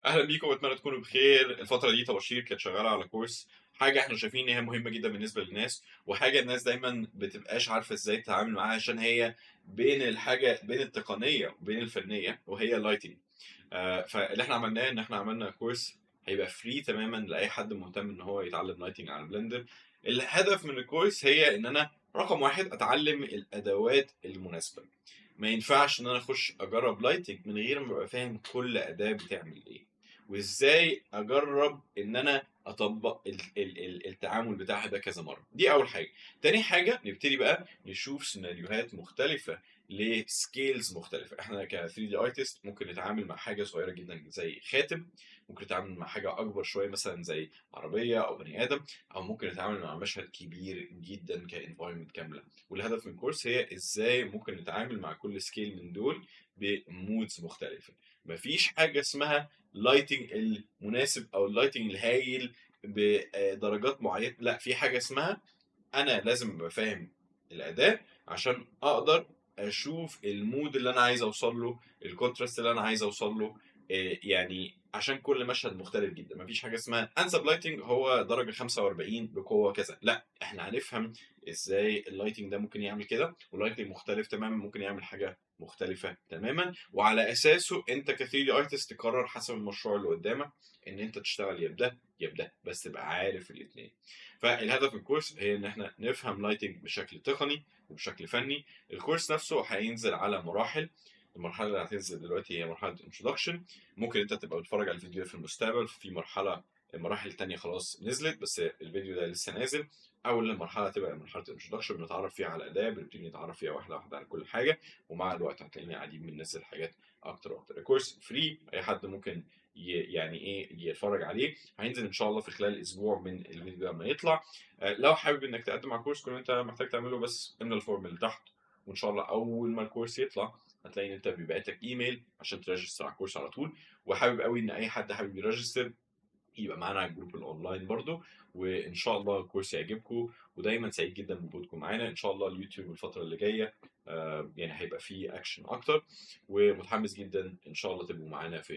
اهلا بيكم واتمنى تكونوا بخير. الفترة دي طباشير كانت شغالة على كورس، حاجة احنا شايفين ان هي مهمة جدا بالنسبة للناس، وحاجه الناس دايما بتبقاش عارفه ازاي تتعامل معاها، عشان هي بين الحاجة بين التقنية وبين الفنية، وهي ال lighting. فاللي احنا عملناه ان احنا عملنا كورس هيبقى free تماما لاي حد مهتم ان هو يتعلم lighting على Blender. الهدف من الكورس هي ان انا رقم واحد اتعلم الادوات المناسبة. ما ينفعش ان انا اخش اجرب lighting من غير ما ابقى فاهم كل اداه بتعمل ايه، وازاي اجرب ان انا اطبق التعامل بتاعها ده كذا مرة. دي اول حاجة. تاني حاجة نبتدي بقى نشوف سيناريوهات مختلفة ل scales مختلفة. احنا ك 3D artist ممكن نتعامل مع حاجة صغيرة جدا زي خاتم، ممكن نتعامل مع حاجة اكبر شوية مثلا زي عربية او بني ادم، او ممكن نتعامل مع مشهد كبير جدا ك environment كاملة. والهدف من الكورس هي ازاي ممكن نتعامل مع كل scale من دول ب modes مختلفة. مفيش حاجة اسمها lighting المناسب او ال lighting الهايل بدرجات معينه، لا، في حاجة اسمها انا لازم ابقى فاهم الاداة عشان اقدر اشوف ال mood اللي انا عايز اوصل له، ال contrast اللي انا عايز اوصل له، يعني عشان كل مشهد مختلف جدا. مفيش حاجة اسمها انسب lighting هو درجه 45 بقوة كذا، لا، احنا هنفهم ازاي ال lighting ده ممكن يعمل كده، وال lighting مختلف تماما ممكن يعمل حاجة مختلفة تماما، وعلى اساسه انت ك 3D artist تقرر حسب المشروع اللي قدامك ان انت تشتغل يا بده يا بده، بس تبقى عارف الاثنين. فالهدف من الكورس هي ان احنا نفهم lighting بشكل تقني وبشكل فني. الكورس نفسه هينزل على مراحل. المرحلة اللي هتنزل دلوقتي هي مرحلة introduction. ممكن انت تبقى بتتفرج على الفيديو ده في المستقبل، في مرحلة مراحل تانية خلاص نزلت، بس الفيديو ده لسه نازل. اول مرحلة تبقى مرحلة introduction، بنتعرف فيها على الاداه، بنبتدي نتعرف فيها واحدة واحدة على كل حاجه، ومع الوقت هتلاقينا قاعدين بننزل حاجات اكتر واكتر. الكورس free، اي حد ممكن يعني ايه يتفرج عليه. هينزل ان شاء الله في خلال اسبوع من الفيديو ده ما يطلع. لو حابب انك تقدم على الكورس، كل اللي انت محتاج تعمله بس املى ال form اللي تحت، وان شاء الله اول ما الكورس يطلع هتلاقي ان انت بيبعت لك ايميل عشان ت register على الكورس على طول. وحابب قوي ان اي حد حابب ي register يبقى معانا على ال group ال online برضو، وان شاء الله الكورس يعجبكم. ودايما سعيد جدا بوجودكم معانا. ان شاء الله اليوتيوب الفترة اللي جاية يعني هيبقى فيه اكشن اكتر، ومتحمس جدا ان شاء الله تبقوا معانا في